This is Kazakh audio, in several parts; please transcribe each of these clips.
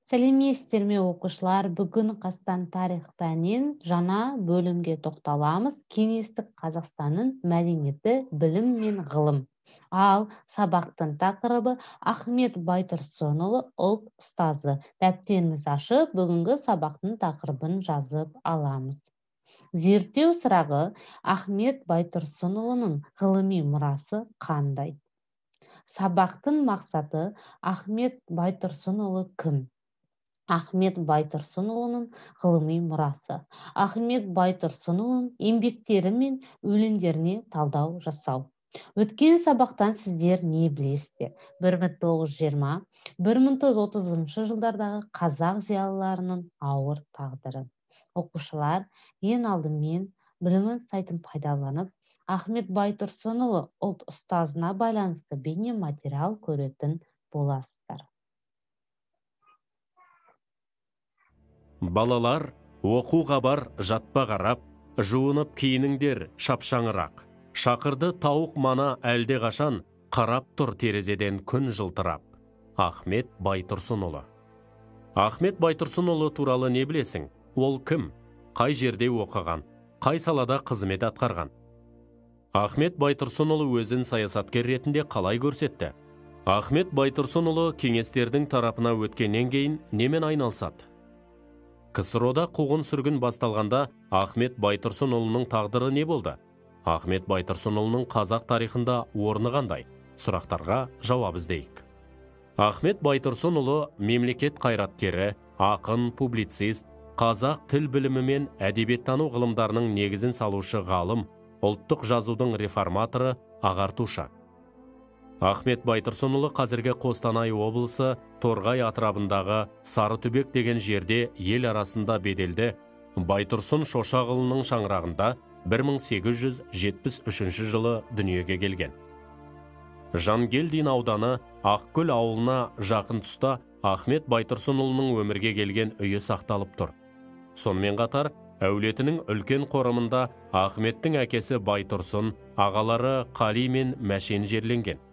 Сәлеметсіздер ме, оқушылар? Бүгін Қазақстан тарих пәнінен жаңа бөлімге тоқталамыз. Кеңестік Қазақстанның мәдениеті, білім мен ғылым. Ал сабақтың тақырыбы Ахмет Байтұрсынұлы ұлт ұстазы. Дәптерімізді ашып, бүгінгі сабақтың тақырыбын жазып аламыз. Зерттеу сұрағы: Ахмет Байтұрсынұлының ғылыми мұрасы қандай? Сабақтың мақсаты: Ахмет Байтұрсынұлы кім? Ахмет Байтұрсынұлының ғылыми мұрасы. Ахмет Байтұрсынұлының еңбектері мен өлеңдеріне талдау жасау. Өткен сабақтан сіздер не білесіздер? 1920-1930 жылдардағы қазақ зиялыларының ауыр тағдыры. Оқушылар, ең алдымен білімін сайтын пайдаланып, Ахмет Байтұрсынұлы ұлт ұстазына байланысты бейне материал көретін боласыздар. Балалар, оқуға бар, жатпа қарап, жуынып киініңдер шапшаңырақ. Шақырды тауық мана әлде қашан, қарап тұр терезеден күн жылтырап. Ахмет Байтұрсынұлы. Ахмет Байтұрсынұлы туралы не білесің? Ол кім? Қай жерде оқыған? Қай салада қызмет атқарған? Ахмет Байтұрсынұлы өзін саясаткер ретінде қалай көрсетті? Ахмет Байтұрсынұлы кеңестердің тарапына өткеннен кейін немен айналысады? КСРО-да қуғын-сүргін басталғанда Ахмет Байтұрсынұлының тағдыры не болды? Ахмет Байтұрсынұлының қазақ тарихында орны қандай? Сұрақтарға жауап іздейік. Ахмет Байтұрсынұлы мемлекет қайраткері, ақын, публицист, қазақ тіл білімі мен әдебиеттану ғылымдарының негізін салушы ғалым, ұлттық жазудың реформаторы, ағартушы. Ахмет Байтұрсынұлы қазіргі Қостанай облысы Торғай атырабындағы Сарытүбек деген жерде ел арасында беделді Байтұрсын Шошағұлының шаңырағында 1873 жылы дүниеге келген. Жангелдин ауданы Ақкөл ауылына жақын тұста Ахмет Байтұрсынұлының өмірге келген үйі сақталып тұр. Сонымен қатар, әулетінің үлкен қорымында Ахметтің әкесі Байтұрсын, ағалары Қали мен Мәшен жерленген.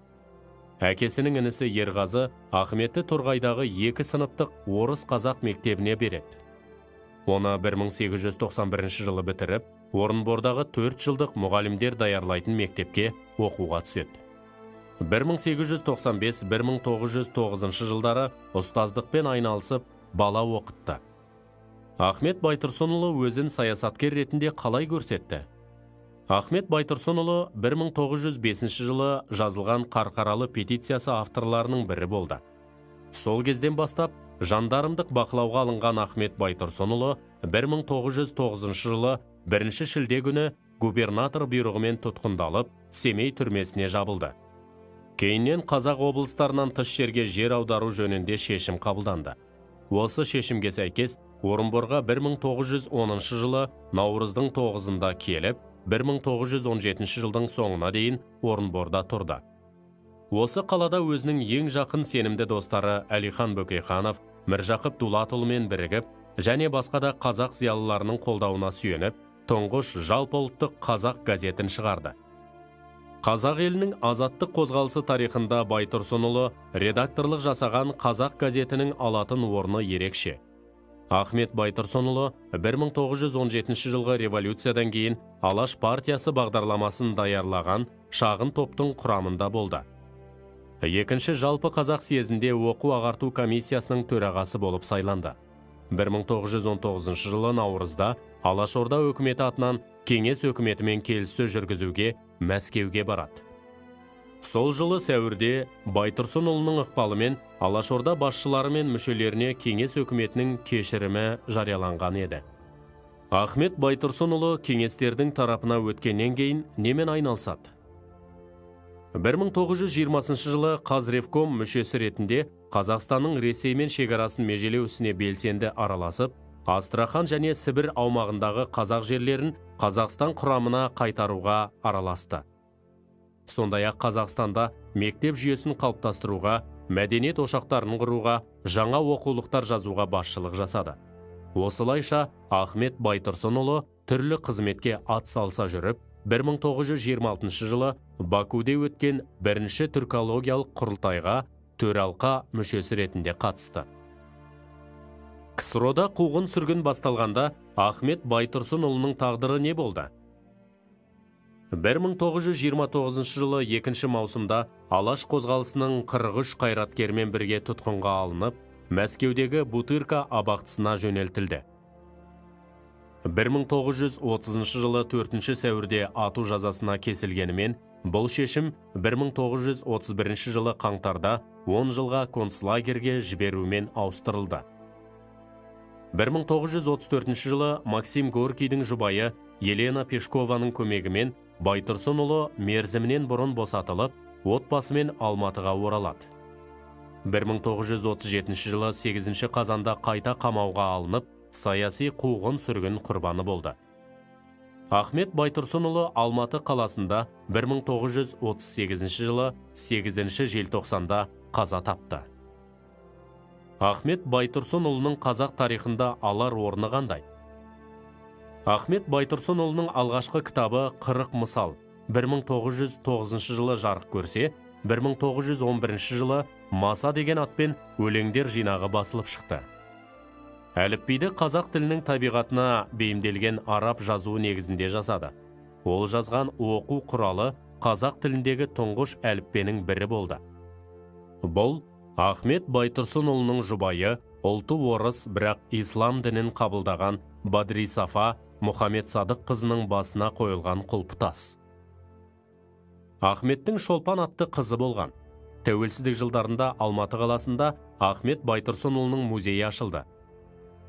Әкесінің інісі Ерғазы Ахметті Торғайдағы 2 сыныптық орыс-қазақ мектебіне береді. Оны 1891 жылы бітіріп, Орынбордағы 4 жылдық мұғалімдер даярлайтын мектепке оқуға түседі. 1895-1909 жылдары ұстаздықпен айналысып, бала оқытты. Ахмет Байтұрсынұлы өзін саясаткер ретінде қалай көрсетті? Ахмет Байтұрсынұлы 1905 жылы жазылған Қарқаралы петициясы авторларының бірі болды. Сол кезден бастап, жандармдық бақылауға алынған Ахмет Байтұрсынұлы 1909 жылы 1 шілде күні губернатор бұйрығымен тұтқындалып, Семей түрмесіне жабылды. Кейіннен қазақ облыстарынан тыс жерге жер аудару жөнінде шешім қабылданды. Осы шешімге сәйкес Орынборға 1910 жылы наурыздың 9-ында келіп, 1917 жылдың соңына дейін Орынборда тұрды. Осы қалада өзінің ең жақын сенімді достары Әлихан Бөкейханов, Міржақып Дулатұлымен бірігіп, және басқа да қазақ зиялыларының қолдауына сүйеніп, тұңғыш жалпы ұлттық қазақ газетін шығарды. Қазақ елінің азаттық қозғалысы тарихында Байтұрсынұлы редакторлық жасаған қазақ газетінің алатын орны ерекше. Ахмет Байтұрсынұлы 1917 жылғы революциядан кейін Алаш партиясы бағдарламасын даярлаған шағын топтың құрамында болды. Екінші жалпы қазақ съезінде оқу ағарту комиссиясының төрағасы болып сайланды. 1919 жылы наурызда Алашорда өкіметі атынан кеңес өкіметімен келіссөз жүргізуге Мәскеуге барады. Сол жылы сәуірде Байтұрсынұлының ықпалымен Алашорда басшылары мен мүшелеріне кеңес өкіметінің кешірімі жарияланған еді. Ахмет Байтұрсынұлы кеңестердің тарапына өткеннен кейін немен айналысады? 1920 жылы Қазревком мүшесі ретінде Қазақстанның Ресеймен шекарасын межелеу ісіне белсенді араласып, Астрахан және Сібір аумағындағы қазақ жерлерін Қазақстан құрамына қайтаруға араласты. Сондай-ақ Қазақстанда мектеп жүйесін қалыптастыруға, мәдениет ошақтарын құруға, жаңа оқулықтар жазуға басшылық жасады. Осылайша Ахмет Байтұрсынұлы түрлі қызметке ат салса жүріп, 1926 жылы Бакуде өткен бірінші түркологиялық құрылтайға төралқа мүшесі ретінде қатысты. КСРО-да қуғын-сүргін басталғанда Ахмет Байтұрсынұлының тағдыры не болды? 1929 жылы 2 маусымда Алаш қозғалысының 43 қайраткерімен бірге тұтқынға алынып, Мәскеудегі Бутырка абақтысына жөнелтілді. 1930 жылы 4 сәуірде ату жазасына кесілгенімен, бұл шешім 1931 жылы қаңтарда 10 жылға концлагерге жіберумен ауыстырылды. 1934 жылы Максим Горькийдің жұбайы Елена Пешкованың көмегімен Байтұрсынұлы мерзімінен бұрын босатылып, отбасымен Алматыға оралады. 1937 жылы 8 қазанда қайта қамауға алынып, саяси қуғын-сүргін құрбаны болды. Ахмет Байтұрсынұлы Алматы қаласында 1938 жылы 8 желтоқсанда қаза тапты. Ахмет Байтұрсынұлының қазақ тарихында алар орны қандай? Ахмет Байтұрсынұлының алғашқы кітабы 40 мысал 1909 жылы жарық көрсе, 1911 жылы Маса деген атпен өлеңдер жинағы басылып шықты. Әліпбиді қазақ тілінің табиғатына бейімделген араб жазуы негізінде жасады. Ол жазған оқу құралы қазақ тіліндегі тұңғыш әліппенің бірі болды. Бұл Ахмет Байтұрсынұлының жұбайы, ұлты орыс, бірақ ислам дінін қабылдаған Бадрисафа Мұхаммед Садық қызының басына қойылған құлпытас. Ахметтің Шолпан атты қызы болған. Тәуелсіздік жылдарында Алматы қаласында Ахмет Байтұрсынұлының музейі ашылды.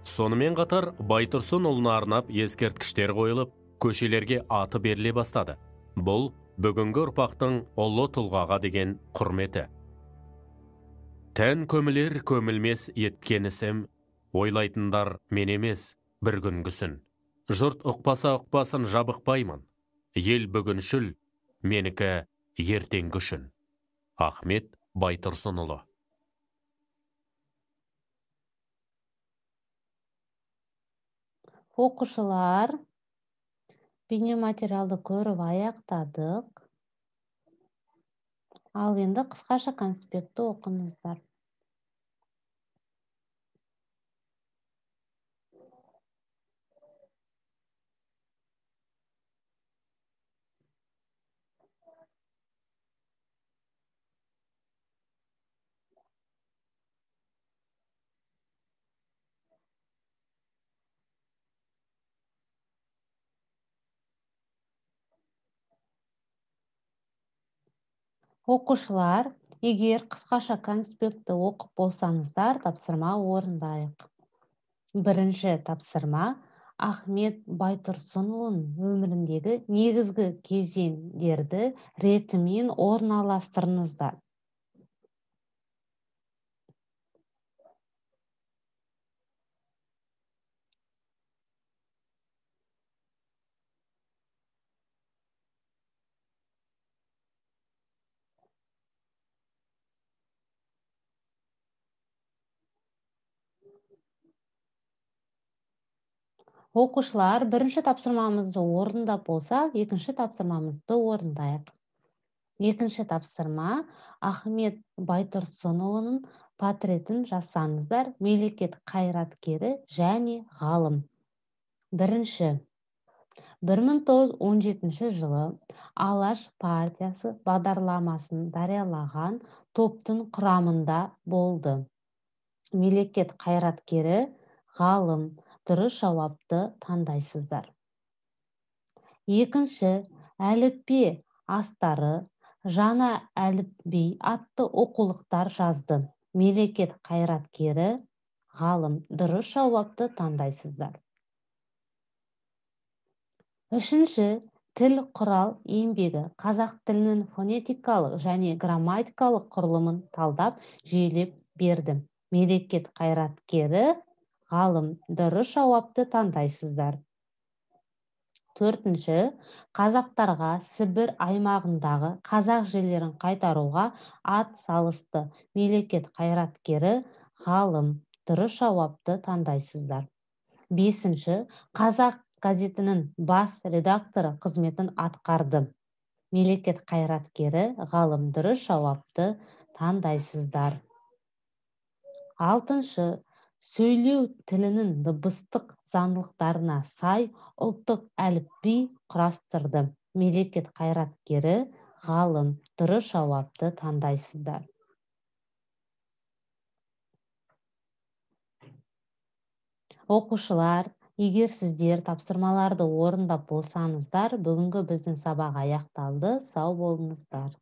Сонымен қатар Байтұрсынұлына арнап ескерткіштер қойылып, көшелерге аты беріле бастады. Бұл бүгінгі ұрпақтың ұлы тұлғаға деген құрметі. Тән көмілер көмілмес еткен ісім, ойлайтындар мен емес бір күнгісін. Жұрт ұқпаса ұқпасын жабықпаймын, ел бүгіншіл, менікі ертеңгі үшін. Ахмет Байтұрсынұлы. Оқушылар, бейнематериалды көріп аяқтадық. Ал енді қысқаша конспектті оқыңыздар. Оқушылар, егер қысқаша конспектті оқып болсаңыздар, тапсырма орындайық. Бірінші тапсырма Ахмет Байтұрсынұлының өміріндегі негізгі кезеңдерді ретімен орналастырыңыздар. Оқушылар, бірінші тапсырмамызды орындап болсақ, екінші тапсырмамызды орындайық. Екінші тапсырма Ахмет Байтұрсынұлының портретін жасаңыздар, мемлекет қайраткері және ғалым. Бірінші, 1917 жылы Алаш партиясы бағдарламасын жариялаған топтың құрамында болды. Мемлекет қайраткері, ғалым. Дұрыс жауапты таңдайсыздар. Екінші, әліппе астары, жаңа әліпби атты оқулықтар жазды. Мемлекет қайраткері, ғалым. Дұрыс жауапты таңдайсыздар. Үшінші, тіл құрал еңбегі. Қазақ тілінің фонетикалық және грамматикалық құрылымын талдап, жүйелеп берді. Мемлекет қайраткері, ғалым. Дұрыс жауапты таңдайсыздар. Төртінші, қазақтарға Сібір аймағындағы қазақ жерлерін қайтаруға ат салысты. Мемлекет қайраткері, ғалым. Дұрыс жауапты таңдайсыздар. Бесінші, Қазақ газетінің бас редакторы қызметін атқарды. Мемлекет қайраткері, ғалым. Дұрыс жауапты таңдайсыздар. Алтыншы, Сөйлеу тілінің дыбыстық заңдылықтарына сай ұлттық әліпби құрастырды. Мемлекет қайраткері, ғалым. Дұрыс жауапты таңдайсыздар. Оқушылар, егер сіздер тапсырмаларды орындап болсаңыздар, бүгінгі біздің сабақ аяқталды. Сау болыңыздар.